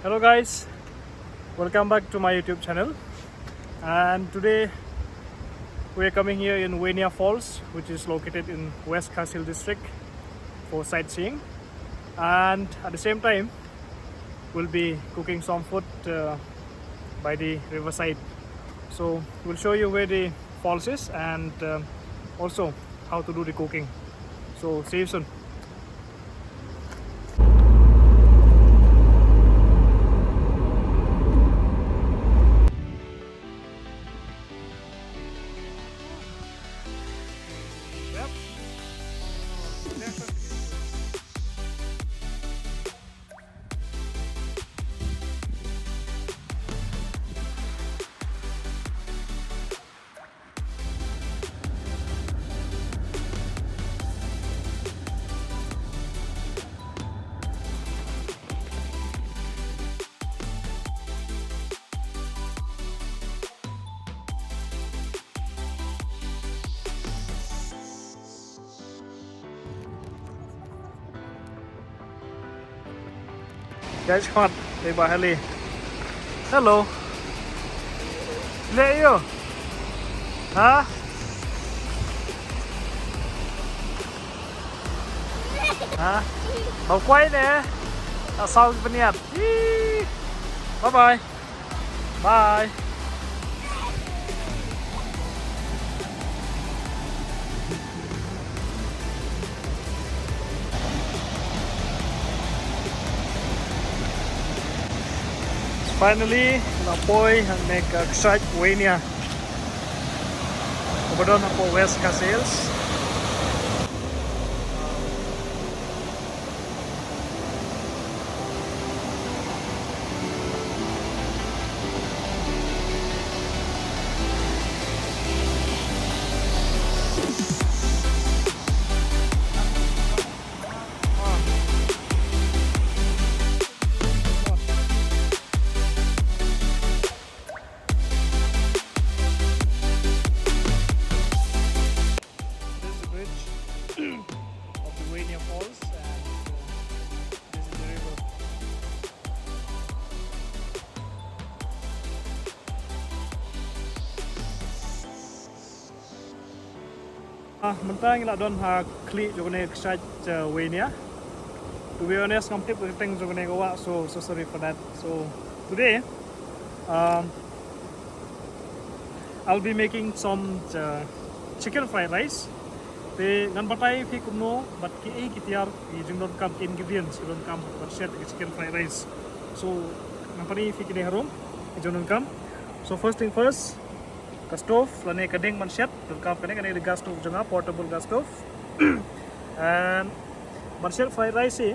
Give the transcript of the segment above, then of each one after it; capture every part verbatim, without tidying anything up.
Hello guys, welcome back to my YouTube channel. And today we are coming here in Wenia Falls, which is located in West Khasi Hills District for sightseeing. And at the same time, we'll be cooking some food uh, by the riverside. So we'll show you where the falls is and uh, also how to do the cooking. So see you soon. Guys, hot. Hey, bah, Heli. Hello. Leh yo. Ha? Ha? Ba kwai ne. Ta saw ki bniat. Bye bye. Bye. Finally, la poi hangne ka kshaid Wenia. Kaba don hapoh West Khasi Hills. This is the bridge of the Wenia Falls, and uh, this is the river. Ah, mynta ngi la don ha khlieh jong kane ka kshaid, uh, Wenia. To be honest, ngam tip ka kyrteng jong kane ka wah, so, so sorry for that. So today, um, I'll be making some uh, chicken fried rice. Te ngan batai phi kumno bad kiei ki tiar ki jingdonkam, ki ingredients ki donkam ban shet ka chicken fried rice. So ngan pyni phi kine harum ki jingdonkam. So first thing first, ka stove lane ka ding ban shet, donkam kane, kane ka gas stove jong nga, portable gas stove. And ban shet fried rice hi,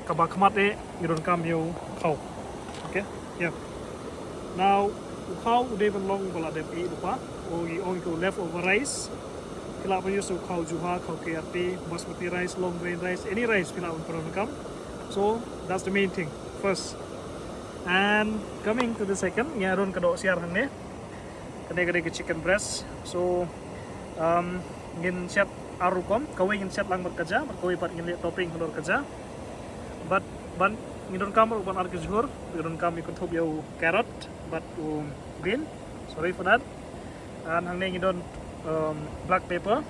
kaba khmat eh ngi donkam ïa u khaw. Okay, yeah. Now u khaw u dei ban long ba la dep ïeh lypa, u ngi ong ïa u leftover rice. Phi lah ban use u khaw juha, khaw K R T, basmati rice, long grain rice, any rice phi lah ban pyndonkam. So that's the main thing first. And coming to the second, ngi don ka dohsiar hangne. Kane ka dei ka chicken breast. So um, ngin shet ar rukom, kawei ngin shet lang bad ka ja, bad kawei pat ngin leh topping halor ka ja. Bad ban, ngi donkam ruh ban ar ka jhur, ngi donkam, ngi kynthup ïa u carrot bad u bean. Sorry for that. And hangne ngi don um, black pepper,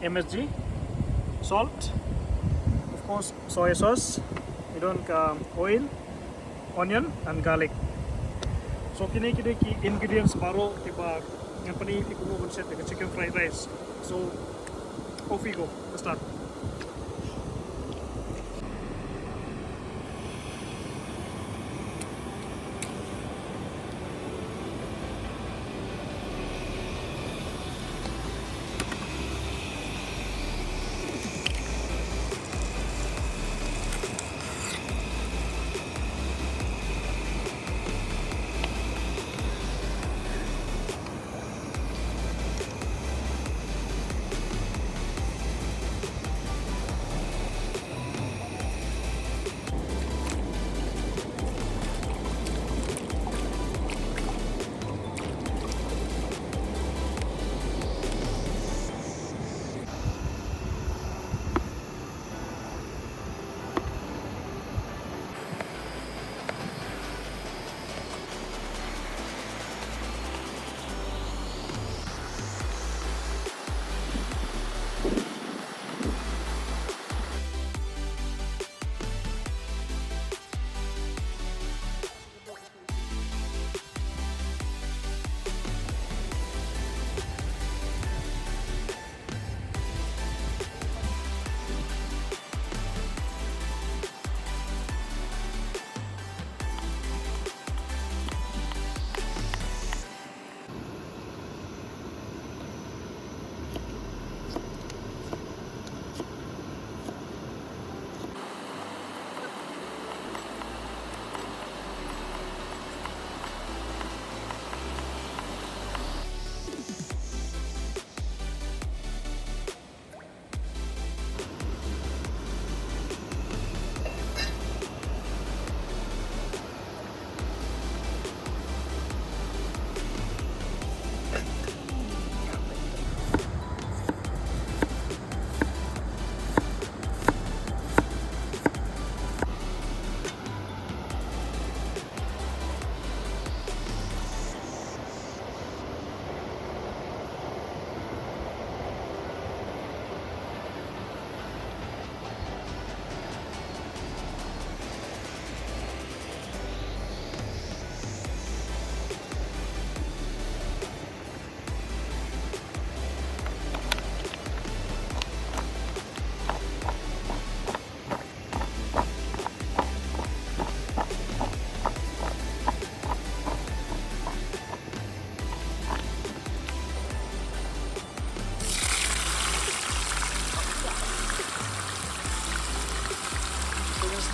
M S G, salt, of course soy sauce, ngi don ka oil, onion and garlic. So kine ki dei ki ingredients baroh kiba ngan pyni phi kumno ban shet ka chicken fried rice. So off we go. Let's start.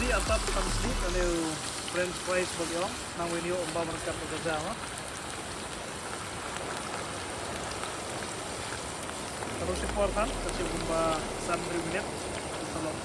Ata tam sni kane u French fries ba ki ong, nang wen ïoh ym ba ryngkat bad ka jam, ha. Ka roi shi por than, ka shi kumba san hynriew minit, ka salad.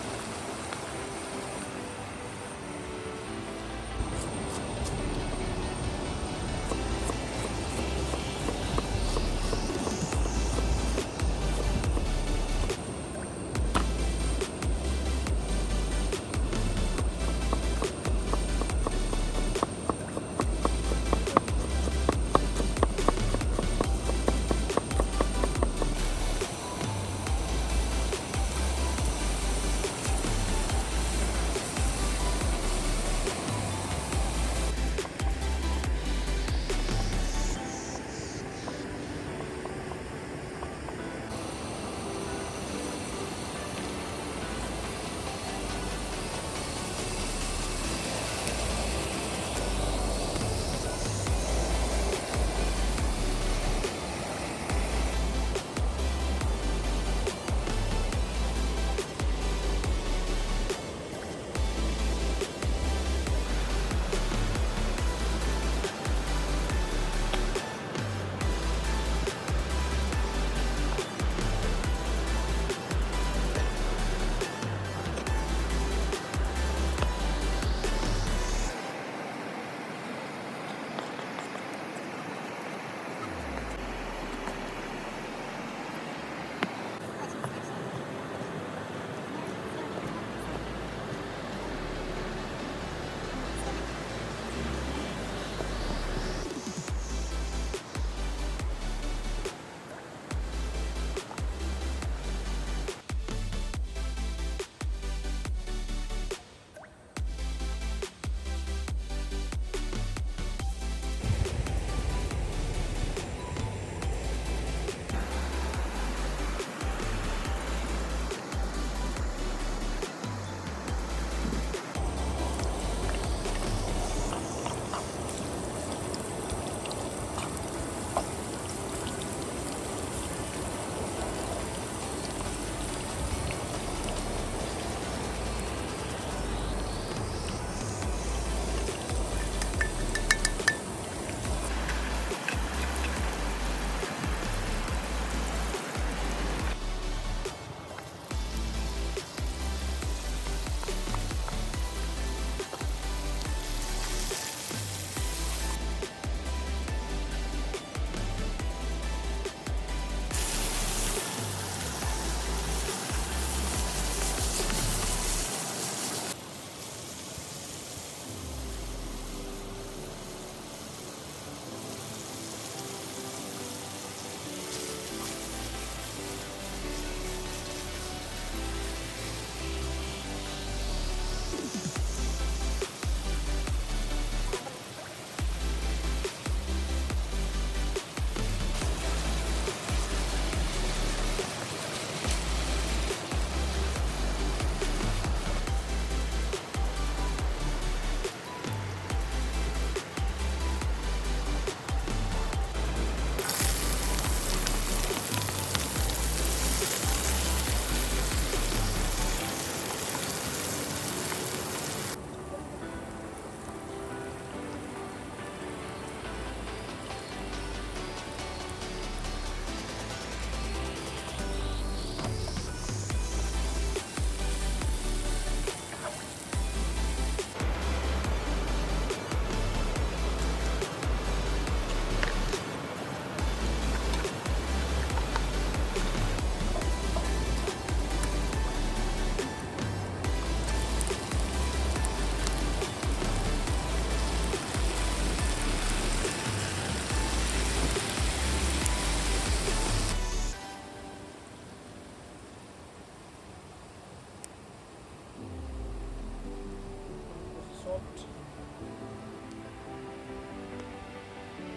Soft.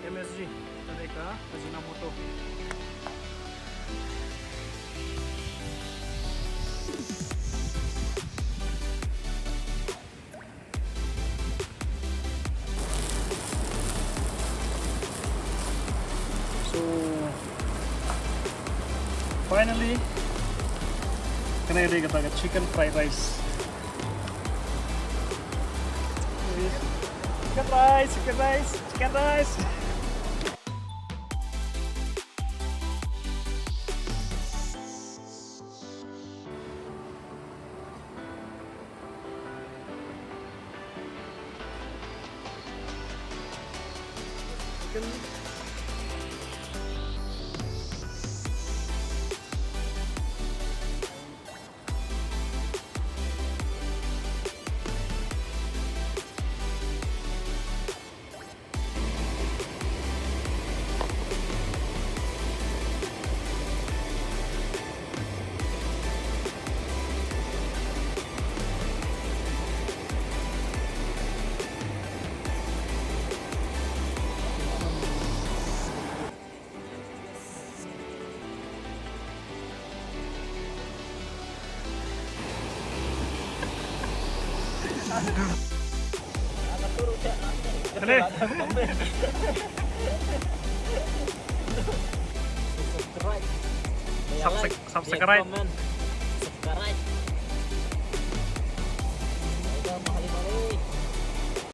M S G, tare ka Ajinomoto. So, finally, kane ka dei kata ka chicken fried rice. Chicken rice, chicken rice, chicken rice. Subscribe. Subscribe. Subscribe.